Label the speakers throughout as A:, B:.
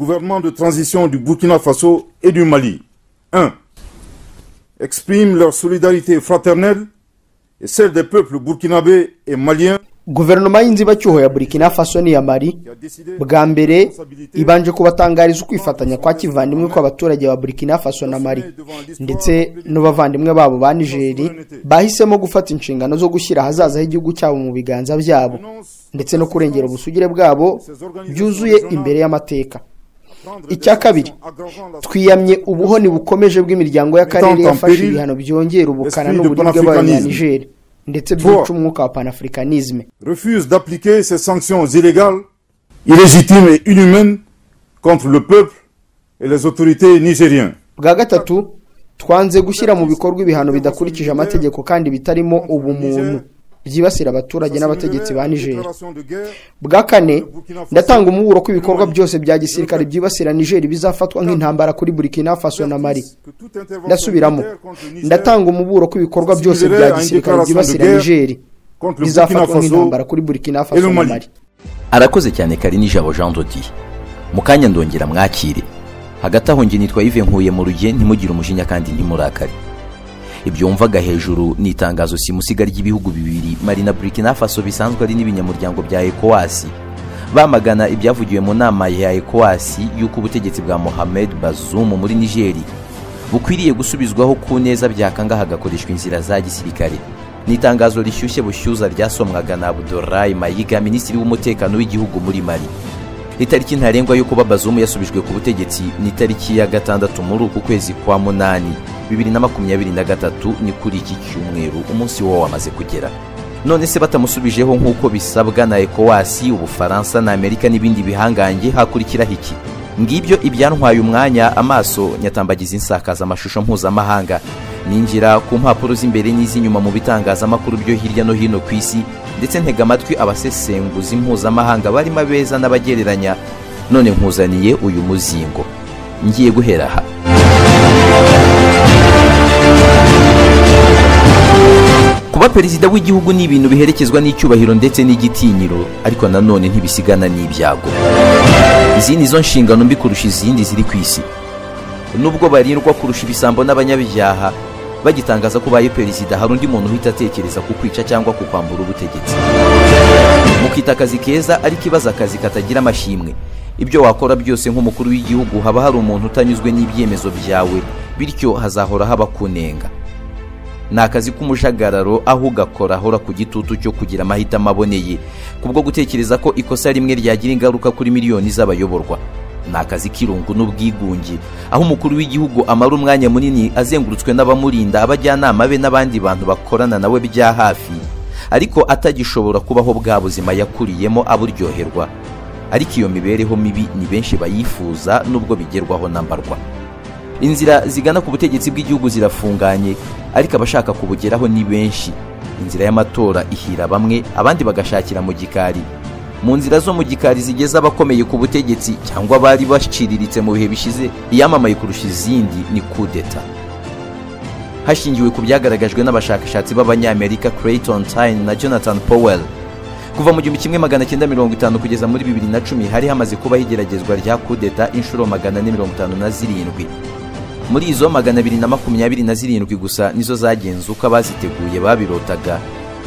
A: gouvernements de transition du Burkina Faso et du Mali, 1. Expriment leur solidarité fraternelle et celle des peuples burkinabés et maliens.
B: Guverinoma y'inzibacyuho ya Burkina Faso n'iya Mali bwa mbere ibanje kubatangariza ukwifatanya kwa kivandimwe kw'abaturage ba Burkina Faso na Mali ndetse n'abavandimwe babo ba Niger bahisemo gufata inshingano zo gushyira ahazaza h'igihugu cyabo mu biganza byabo ndetse no kurengera ubusugire bwabo byuzuye imbere y'amateka. Icya kabiri, twiyamye ubuhoni bukomeje bw'imiryango y'akarere yafashe ibihano byongera ubukana n'uburibwe bw'Abanya-Niger ndetse byica umwuka wa panafricanisme.
A: Refuse d'appliquer ces sanctions illégales, illégitimes et inhumaines contre le peuple et les autorités nigériens.
B: Bwa gatatu, twanze gushyira mu bikorwa ibihano bidakurikije amategeko kandi bitarimo ubumuntu byibasira abaturage n'abategetsi ba Niger. Bwa kane, ndatanga umuburo ko ibikorwa byose bya gisirikare byibasira Niger bizafatwa nk'intambara kuri Burkina Faso na Mali. Ndasubiramo, ndatanga umuburo ko ibikorwa byose bya gisirikare byibasira Niger bizafatwa nk'intambara kuri Burkina Faso na Mali.
C: Arakoze cyane Karinijabo Jean Dodi. Mu kanya ndongera mwakire. Hagati aho nge nitwa Yves Nkuye mu ruge, ntimugire umujinya kandi ntimurakare. Ibyo wumvaga hejuru ni itangazo simusiga ry'ibihugu bibiri Mali na Burkina Faso bisanzwe ari n'ibinyamuryango bya ECOWAS, bamagana ibyavugiwe mu nama ya ECOWAS y'uko ubutegetsi bwa Mohamed Bazoum muri Niger bukwiriye gusubizwaho ku neza byakanga hagakoreshwa inzira za gisirikare. Ni itangazo rishyushye bushyuza ryasomwaga na Abdoulaye Mayiga, minisitiri w'umutekano w'igihugu muri Mali. Itariki ntarengwa yo kuba Bazoum yasubijwe ku butegetsi ni itariki ya 6 muri uku kwezi kwa 8 2023, ni kuri iki cyumweru umunsi wo wamaze kugera. None se batamusubijeho nk'uko bisabwa na ECOWAS, Ubufaransa na Amerika n'ibindi bihangange, hakurikiraho iki? Ngibyo ibyantwaye umwanya amaso nyatambagiza insakaza amashusho mpuzamahanga, ninjira ku mpapuro z'imbere n'iz'inyuma mu bitangazamakuru byo hirya no hino ku isi, ndetse ntega amatwi abasesenguzi mpuzamahanga barimo abeza n'abagereranya. None nkuzaniye uyu muzingo ngiye guhera aha. Kuba perezida w'igihugu ni ibintu biherekezwa n'icyubahiro ndetse n'igitinyiro, ariko nanone ntibisigana n'ibyago. Izi ni zo nshingano mbi kurusha izindi ziri ku isi. Nubwo barindwa kurusha ibisambo n'abanyabyaha, bagitangaza ko baye perezida hari undi muntu uhita atekereza kukwica cyangwa kukwambura ubutegetsi. Mukita akazi keza ariko ibaza akazi katagira amashimwe. Ibyo wakora byose nk'umukuru w'igihugu haba hari umuntu utanyuzwe n'ibyemezo byawe, bityo hazahora haba kunenga. Ni akazi k'umujagararo aho ugakora ahora ku gitutu cyo kugira amahitamo aboneye, kubwo gutekereza ko ikosa rimwe ryagira ingaruka kuri miliyoni z'abayoborwa. Ni akazi k'irungu n'ubwigunge, aho umukuru w'igihugu amara umwanya munini azengurutswe n'abamurinda, abajyanama be n'abandi bantu bakorana nawe bya hafi, ariko atagishobora kubaho bwa buzima yakuriyemo aburyoherwa. Ariko iyo mibereho mibi ni benshi bayifuza nubwo bigerwaho na mbarwa. Inzira zigana ku butegetsi bw'igihugu zirafunganye, ariko abashaka kubugeraho ni benshi. Inzira y'amatora ihira bamwe, abandi bagashakira mu gikari. Mu nzira zo mu gikari zigeza abakomeye ku butegetsi cyangwa bari baciriritse mu bihe bishize, iyamamaye kurusha izindi ni kudeta. Hashingiwe ku byagaragajwe n'abashakashatsi b'Abanyamerika Clayton Tyne na Jonathan Powell, kuva mu 1950 kugeza muri 2010 hari hamaze kubaho igeragezwa rya kudeta inshuro 457. Muri izo 227 gusa nizo zagenze uko abaziteguye babirotaga,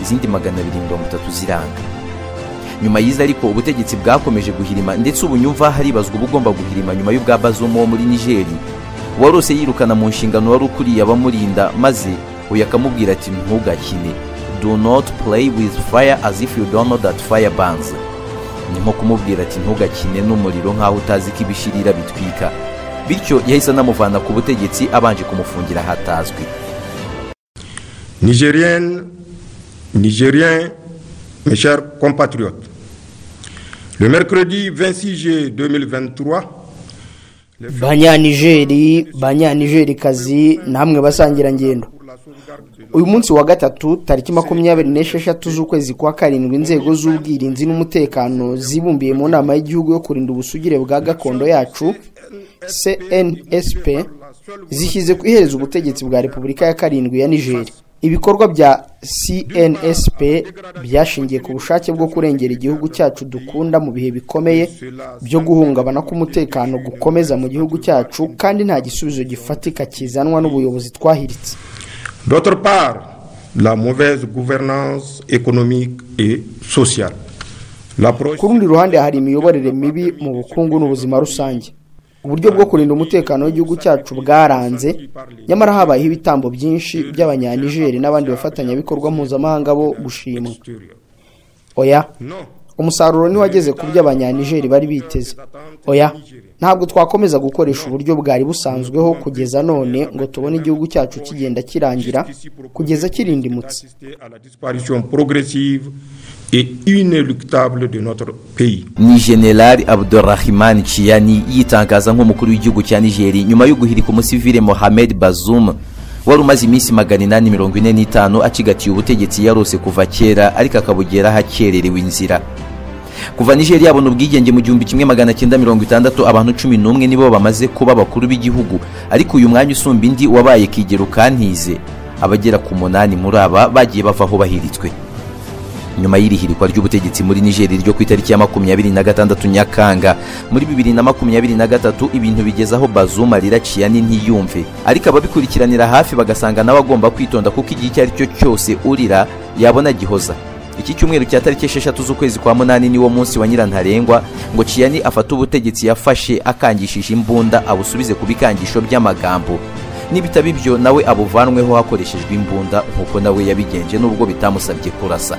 C: izindi 230 ziranga. Nyuma y'izo ariko ubutegetsi bwakomeje guhirima, ndetse ubu nyumva haribazwa ubugomba guhirima nyuma y'ubwa Bazoum wo muri Niger, warose yirukana mu nshingano wari ukuriye abamurinda, maze uyu akamubwira ati ntugakine, do not play with fire as if you don't know that fire burns. Ni nko kumubwira ati ntugakine n'umuriro nk'aho utazi ko ibishirira bitwika. Bityo yahise anamuvana ku butegetsi abanje kumufungira hatazwi.
D: Nigériennes, Nigériens, mes chers compatriotes, le mercredi 26 juillet 2023,
B: Banyanigeri, Banyanigerikazi namwe basangirangendo, uyu munsi wa gatatu tariki 26 z'ukwezi kwa karindwi, inzego z'ubwirinzi n'umutekano zibumbiye mu nama y'igihugu yo kurinda ubusugire bwa gakondo yacu CNSP zishyize ku iherezo ubutegetsi bwa Repubulika ya karindwi ya Niger. Ibikorwa bya CNSP byashingiye ku bushake bwo kurengera igihugu cyacu dukunda mu bihe bikomeye byo guhungabana k'umutekano gukomeza mu gihugu cyacu, kandi nta gisubizo gifatika kizanwa n'ubuyobozi twahiritse.
D: D'autre part, la mauvaise gouvernance économique et sociale.
B: Ku rundi ruhande hari imiyoborere mibi mu bukungu n'ubuzima rusange. Uburyo bwo kurinda umutekano w'igihugu cyacu bwaranze, nyamara habayeho ibitambo byinshi by'Abanyanigeri n'abandi bafatanyabikorwa mpuzamahanga bo gushimwa. Oya, umusaruro ntiwageze ku byo Abanyanigeri bari biteze. Oya, ntabwo twakomeza gukoresha uburyo bwari busanzweho kugeza none ngo tubone igihugu cyacu kigenda kirangira kugeza kirindimutse.
D: Et inéluctable de notre pays.
C: Ni General Abdurrahman Chiani yitangaza nk'umukuru w'igihugu cya Niger nyuma yo guhirika umusivile Mohamed Bazoum wari umaze iminsi 845 acigatiye ubutegetsi yarose kuva kera, ariko akabugera hakererewe inzira. Kuva Niger yabona ubwigenge mu 1960 abantu 11 nibo bamaze kuba bakuru b'igihugu, ariko uyu mwanya usumba indi wabaye Kigero Kantize. Abagera ku 8 muri aba bagiye bavaho bahiritswe. Nyuma y'irihirikwa ry'ubutegetsi muri Niger ryo ku itariki ya 26 Nyakanga muri 2023, ibintu bigezaho Bazoum arira Chiani ntiyumve, ariko ababikurikiranira hafi bagasanga nawe agomba kwitonda kuko igihe icyo ari cyo cyose urira yabona gihoza. Iki cyumweru cya tariki 6 z'ukwezi kwa 8 niwo munsi wa nyirantarengwa ngo Chiani afate ubutegetsi yafashe akangishije imbunda abusubize ku bikangisho by'amagambo, nibitaba ibyo nawe abuvanweho hakoreshejwe imbunda nkuko nawe yabigenje nubwo bitamusabye kurasa.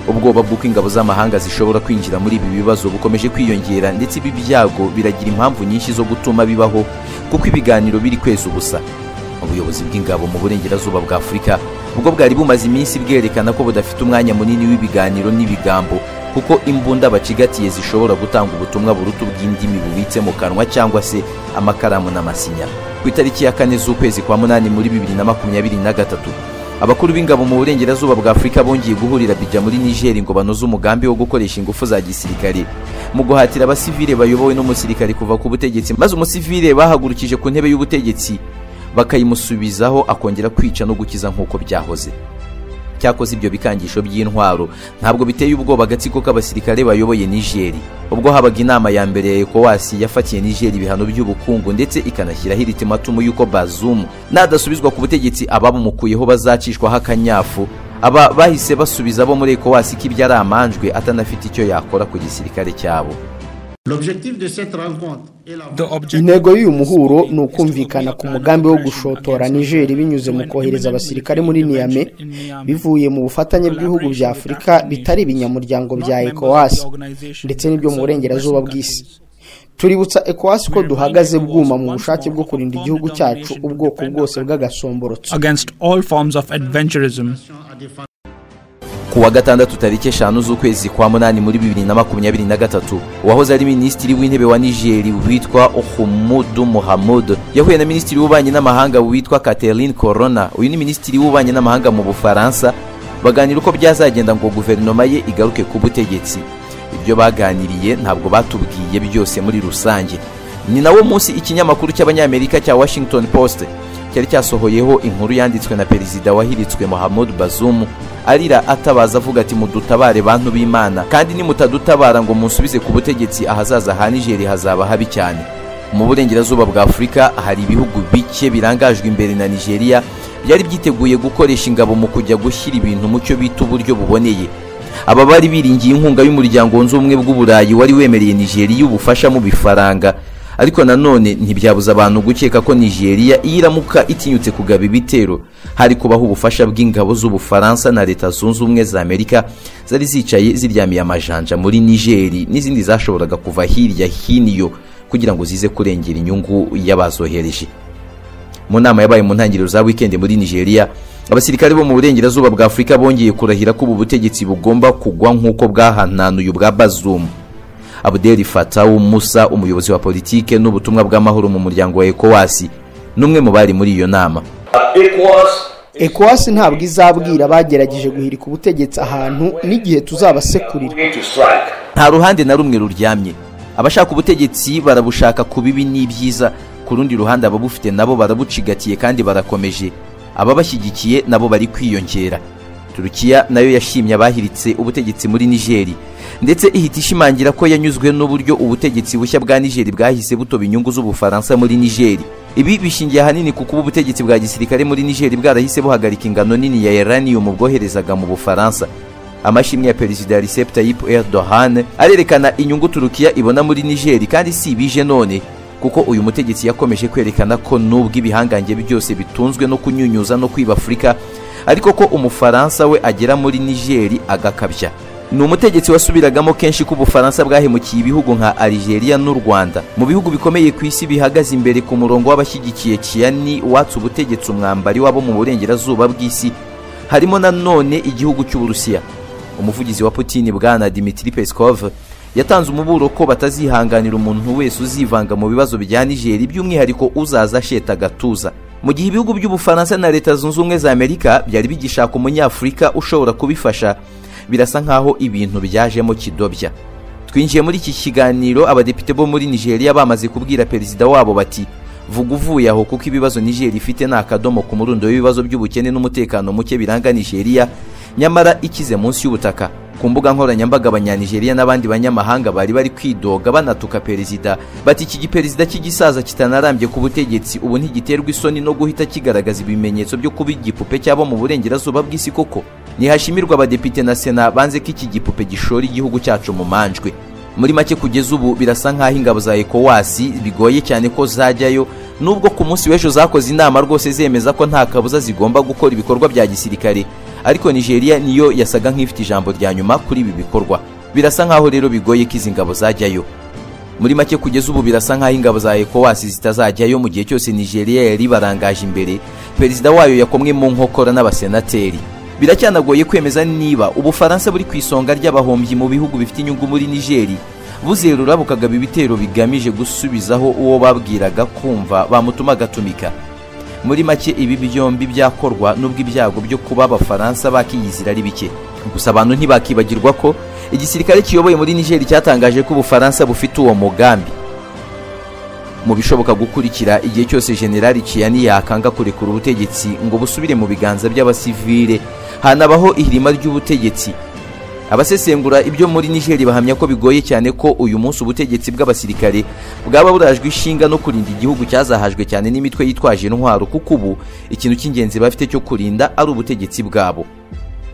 C: Ubwoba bw'uko ingabo z'amahanga zishobora kwinjira muri ibi bibazo bukomeje kwiyongera, ndetse ibi byago biragira impamvu nyinshi zo gutuma bibaho kuko ibiganiro biri kweza ubusa. Ubuyobozi bw'ingabo mu burengerazuba bwa Afurika ubwo bwari bumaze iminsi bwerekana ko budafite umwanya munini w'ibiganiro n'ibigambo, kuko imbunda bacigatiye zishobora gutanga ubutumwa buruta ubw'indimi bubitse mu kanwa cyangwa se amakaramu n'amasinya. Ku itariki ya 4 z'ukwezi kwa 8 muri 2023, abakuru b'ingabo mu burengerazuba bwa Afurika bongeye guhurira Abidjan muri Niger ngo banoze umugambi wo gukoresha ingufu za gisirikare mu guhatira abasivile bayobowe n'umusirikare kuva ku butegetsi, maze umusivile bahagurukije ku ntebe y'ubutegetsi bakayimusubizaho akongera kwica no gukiza nk'uko byahoze. Cyakoze ibyo bikangisho by'intwaro ntabwo biteye ubwoba agatsiko k'abasirikare bayoboye Niger. Ubwo habaga inama ya mbere ya ECOWAS yafatiye Niger ibihano by'ubukungu ndetse ikanashyiraho iritimatumu y'uko Bazoum nadasubizwa ku butegetsi ababumukuyeho bazacishwaho akanyafu. Aba bahise basubiza bo muri ECOWAS ko ibyo ari amanjwe atanafite icyo yakora ku gisirikare cyabo.
B: Intego y'uyu muhuro ni ukumvikana ku mugambi wo gushotora Niger binyuze mu kohereza abasirikare muri Niamey bivuye mu bufatanye bw'ibihugu bya Afurika bitari ibinyamuryango bya ECOWAS ndetse n'ibyo mu burengerazuba bw'isi. Tuributsa ECOWAS ko duhagaze bwuma mu bushake bwo kurinda igihugu cyacu ubwoko bwose bw'agasomborotso.
E: Against all forms of adventurism.
C: Kuwa gatandatu tariki 5 z'ukwezi kwa 8 muri 2023, uwahoze ari minisitiri w'intebe wa Niger witwa Ouhoumoudou Mahamadou yahuye na minisitiri w'ububanyi n'amahanga witwa Catherine Corona. Uyu ni minisitiri w'ububanyi n'amahanga mu Bufaransa, baganira uko byazagenda ngo guverinoma ye igaruke ku butegetsi. Ibyo baganiriye ntabwo batubwiye byose muri rusange. Ni nawo munsi ikinyamakuru cy'Abanyamerika cya Washington Post cyari cyasohoyeho inkuru yanditswe na perezida wahiritswe Mohamed Bazoum arira atabaza avuga ati mudutabare bantu b'Imana, kandi nimutadutabara ngo munsubize ku butegetsi ahazaza ha Niger hazaba habi cyane. Mu burengerazuba bwa Afurika hari ibihugu bike birangajwe imbere na Nigeria byari byiteguye gukoresha ingabo mu kujya gushyira ibintu mu cyo bita uburyo buboneye. Aba bari biringiye inkunga y'umuryango wunze ubumwe bw'Uburayi wari wemereye Nigeria ubufasha mu bifaranga, ariko nanone ntibyabuza abantu gukeka ko Nigeria iramuka itinyutse kugaba ibitero hari kubaho ubufasha bw'ingabo z'Ubufaransa na Leta Zunze Ubumwe za Amerika zari zicaye ziryamiye amajanja muri Niger n'izindi zashoboraga kuva hirya hino kugira ngo zize kurengera inyungu y'abazohereje. Mu nama yabaye mu ntangiriro za weekend muri Nigeria, abasirikare bo mu burengerazuba bwa Afurika bongeye kurahira ko ubu butegetsi bugomba kugwa nk'uko bwahananuye ubwa Bazoum. Abdel Fattah Musa, umuyobozi wa politike n'ubutumwa bw'amahoro mu muryango wa ECOWAS, n'umwe mu bari muri iyo nama.
B: ECOWAS ntabwo izabwira bagerageje guhirika ubutegetsi ahantu n'igihe tuzabasekurira.
C: Nta ruhande na rumwe ruryamye. Abashaka ubutegetsi barabushaka ku bibi n'ibyiza, ku rundi ruhande ababufite nabo barabucigatiye kandi barakomeje. Ababashyigikiye nabo bari kwiyongera. Turukiya nayo yashimye abahiritse ubutegetsi muri Nigeri, ndetse ihita ishimangira ko yanyuzwe n'uburyo ubutegetsi bushya bwa Nigeri bwahise butoba inyungu z'Ubufaransa muri Nigeri. Ibi bishingiye ahanini ku kuba ubutegetsi bwa gisirikare muri Nigeri bwarahise buhagarika ingano nini ya uranium bwoherezaga mu Bufaransa. Amashimwe ya Perezida Recep Tayyip Erdogan arerekana inyungu Turukiya ibona muri Nigeri, kandi si bije none, kuko uyu mutegetsi yakomeje kwerekana ko nubwo ibihangange byose bitunzwe no kunyunyuza no kwiba Afurika, ariko ko Umufaransa we agera muri Nigeri agakabya. Ni umutegetsi wasubiragamo kenshi ko Ubufaransa bwahemukiye ibihugu nka Algeria n'u Rwanda. Mu bihugu bikomeye ku isi bihagaze imbere ku murongo w'abashyigikiye Chiani watse ubutegetsi umwambari wabo mu burengerazuba bw'isi, harimo nanone igihugu cy'Uburusiya. Umuvugizi wa Putin bwana Dmitry Peskov yatanze umuburo ko batazihanganira umuntu wese uzivanga mu bibazo bya Nigeri, by'umwihariko uzaza asheta agatuza. Mu gihe ibihugu by'Ubufaransa na Leta Zunze Ubumwe za Amerika byari bigishaka umunyafurika ushobora kubifasha, birasa nkaho ibintu byajemo kidobya. Twinjiye muri iki kiganiro abadepite bo muri Nigeria bamaze kubwira perezida wabo bati vuga uvuye aho, kuko ibibazo Nigeria ifite ni akadomo ku murundo w'ibibazo by'ubukene n'umutekano muke biranga Nigeria, nyamara ikize munsi y'ubutaka. Ku mbuga nkoranyambaga abanyanigeriya n'abandi banyamahanga bari bari kwidoga banatuka perezida bati iki giperezida cy'igisaza kitanarambye ku butegetsi ubu ntigiterwa isoni no guhita kigaragaza ibimenyetso byo kuba igipupe cyabo mu burengerazuba bw'isi koko. Nihashimirwa abadepite na sena banze ko iki gipupe gishora igihugu cyacu mu manjwe. Muri make kugeza ubu birasa nkaho ingabo za ECOWAS bigoye cyane ko zajyayo, nubwo ku munsi w'ejo zakoze inama rwose zemeza ko nta kabuza zigomba gukora ibikorwa bya gisirikare, ariko Nigeria niyo yasaga nk'ifite ijambo rya nyuma kuri ibi bikorwa. Birasa nkaho rero bigoye ko izi ngabo zajyayo. Muri make kugeza ubu birasa nkaho ingabo za ECOWAS zitazajyayo mu gihe cyose Nigeria yari barangaje imbere, perezida wayo yakomwe mu nkokora n'abasenateri. Biracyanagoye kwemeza niba Ubufaransa buri ku isonga ry'abahombyi mu bihugu bifite inyungu muri Nigeri, buzerura bukagaba ibitero bigamije gusubizaho uwo babwiraga kumva bamutuma agatumika. Muri make ibi byombi byakorwa nubwo ibyago byo kuba Abafaransa bakiyizira ari bike. Gusa abantu ntibakibagirwa ko igisirikare kiyoboye muri Nigeri cyatangaje ko Ubufaransa bufite uwo mugambi. Mu bishoboka gukurikira igihe cyose General Chiani yakanga kurekura ubutegetsi ngo busubire mu biganza by'abasivile, hanabaho ihirima ry'ubutegetsi. Abasesengura ibyo muri Nigeri bahamya ko bigoye cyane ko uyu munsi ubutegetsi bw'abasirikare bwaba burajwe ishinga no kurinda igihugu cyazahajwe cyane n'imitwe yitwaje intwaro, kuko ubu ikintu cy'ingenzi bafite cyo kurinda ari ubutegetsi bwabo.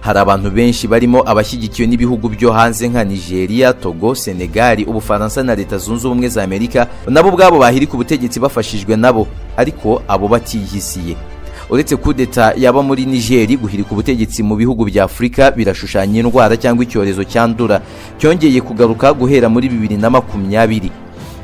C: Hari abantu benshi barimo abashyigikiwe n'ibihugu byo hanze nka Nigeria, Togo, Senegal, Ubufaransa na Leta Zunze Ubumwe za Amerika, nabo ubwabo bahirika ubutegetsi bafashijwe nabo, ariko abo batihisiye. Uretse kudeta yaba muri Nigeri, guhirika ubutegetsi mu bihugu bya Afurika birashushanya indwara cyangwa icyorezo cyandura cyongeye kugaruka guhera muri 2020.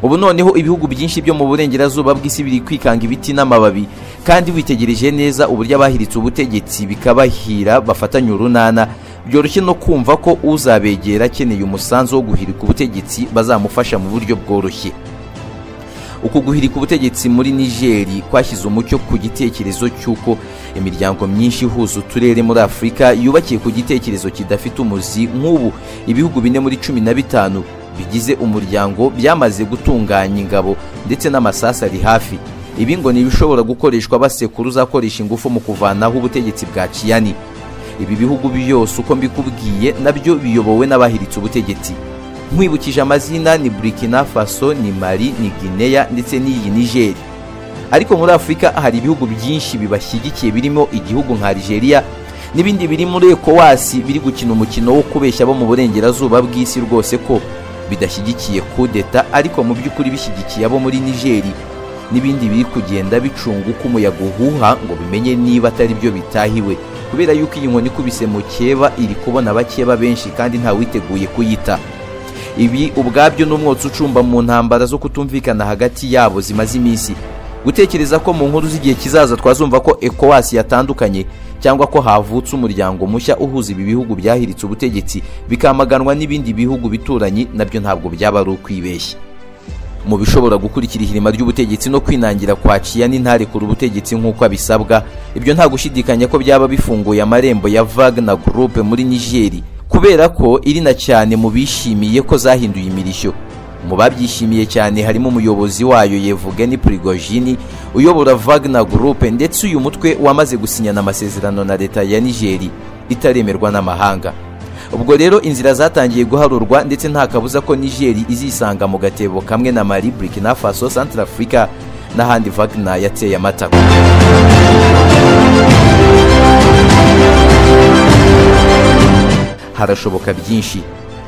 C: Ubu noneho ibihugu byinshi byo mu burengerazuba bw'isi biri kwikanga ibiti n'amababi, kandi witegereje neza uburyo abahiritse ubutegetsi bikabahira bafatanya urunana, byoroshye no kumva ko uzabegera akeneye umusanzu wo guhirika ubutegetsi bazamufasha mu buryo bworoshye. Uku guhirika ubutegetsi muri Nigeri kwashyize umucyo ku gitekerezo cy'uko imiryango myinshi ihuza uturere muri Afurika yubakiye ku gitekerezo kidafite umuzi. Nk'ubu ibihugu 4 muri 15 bigize umuryango byamaze gutunganya ingabo ndetse n'amasasa ari hafi. Ibi ngo ni ibishobora gukoreshwa basekuru uzakoresha ingufu mu kuvanaho ubutegetsi bwa Chiani. Ibi bihugu byose uko mbikubwiye nabyo biyobowe n'abahiritse ubutegetsi. Nkwibukije amazina ni Burkina Faso, ni Mali, ni Guinea ndetse n'iyi Niger. Ariko muri Afurika hari ibihugu byinshi bibashyigikiye birimo igihugu nka Algeria n'ibindi biri muri ECOWAS biri gukina umukino wo kubeshya bo mu burengerazuba bw'isi rwose ko bidashyigikiye kudeta, ariko mu by'ukuri bishyigikiye abo muri Niger n'ibindi biri kugenda bicunga uko umuyaga uhuha ngo bimenye niba atari byo bitahiwe, kubera yuko iyi nkoni ikubise mu keba iri kubona abakeba benshi kandi ntawiteguye kuyita. Ibi ubwabyo n'umwotsi ucumba mu ntambara zo kutumvikana hagati yabo zimaze iminsi. Gutekereza ko mu nkuru z'igihe kizaza twazumva ko ECOWAS yatandukanye cyangwa ko havutse umuryango mushya uhuza ibi bihugu byahiritse ubutegetsi bikamaganwa n'ibindi bihugu bituranyi, nabyo ntabwo byaba ari ukwibeshya. Mu bishobora gukurikira ihirima ry'ubutegetsi no kwinangira kwa Chiani ntarekura ubutegetsi nk'uko abisabwa, ibyo nta gushidikanya ko byaba bifunguye amarembo ya Wagner Group muri Niger, kubera ko iri na cyane mu bishimiye ko zahinduye imirishyo. Mu babyishimiye cyane harimo umuyobozi wayo Yevgeny Prigozhin uyobora Wagner Group, ndetse uyu mutwe wamaze gusinyana amasezerano na leta ya Niger itaremerwa n'amahanga. Ubwo rero inzira zatangiye guharurwa, ndetse nta kabuza ko Niger izisanga mu gatebo kamwe na Mali, Burkina Faso, Centrafrica n'ahandi Wagner yateye amatako. Harashoboka byinshi.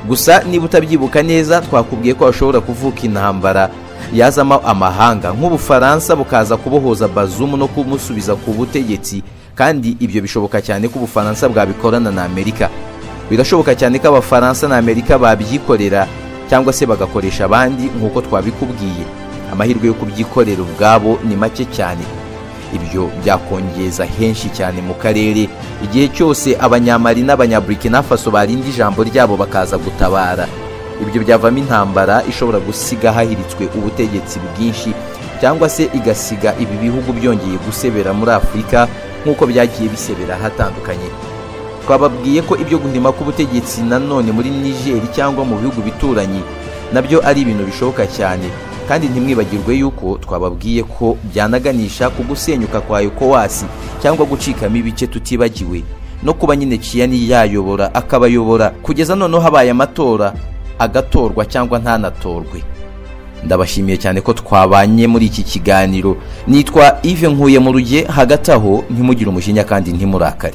C: Gusa niba utabyibuka neza, twakubwiye ko hashobora kuvuka intambara yazamo amahanga nk'Ubufaransa bukaza kubohoza Bazoum no kumusubiza ku butegetsi, kandi ibyo bishoboka cyane ko Ubufaransa bwabikorana na Amerika. Birashoboka cyane ko Abafaransa na Amerika babyikorera cyangwa se bagakoresha abandi nk'uko twabikubwiye. Amahirwe yo kubyikorera ubwabo ni make cyane. Ibyo byakongeza henshi cyane mu karere igihe cyose Abanyamali n'Abanyaburkina Faso barinda ijambo ryabo bakaza gutabara. Ibyo byavamo intambara ishobora gusiga hahiritswe ubutegetsi bwinshi, cyangwa se igasiga ibi bihugu byongeye gusebera muri Afurika nk'uko byagiye bisebera hatandukanye. Twababwiye ko ibyo guhirima k'ubutegetsi nanone muri Niger cyangwa mu bihugu bituranyi nabyo ari ibintu bishoboka cyane, kandi ntimwibagirwe yuko twababwiye ko byanaganisha ku gusenyuka kwa ECOWAS cyangwa gucikamo ibice, tutibagiwe no kuba nyine Tchiani yayobora akabayobora kugeza noneho habaye amatora agatorwa cyangwa ntanatorwe. Ndabashimiye cyane ko twabanye muri iki kiganiro. Nitwa Yves Nkuye mu ruge. Hagati aho ntimugire umujinya kandi ntimurakare.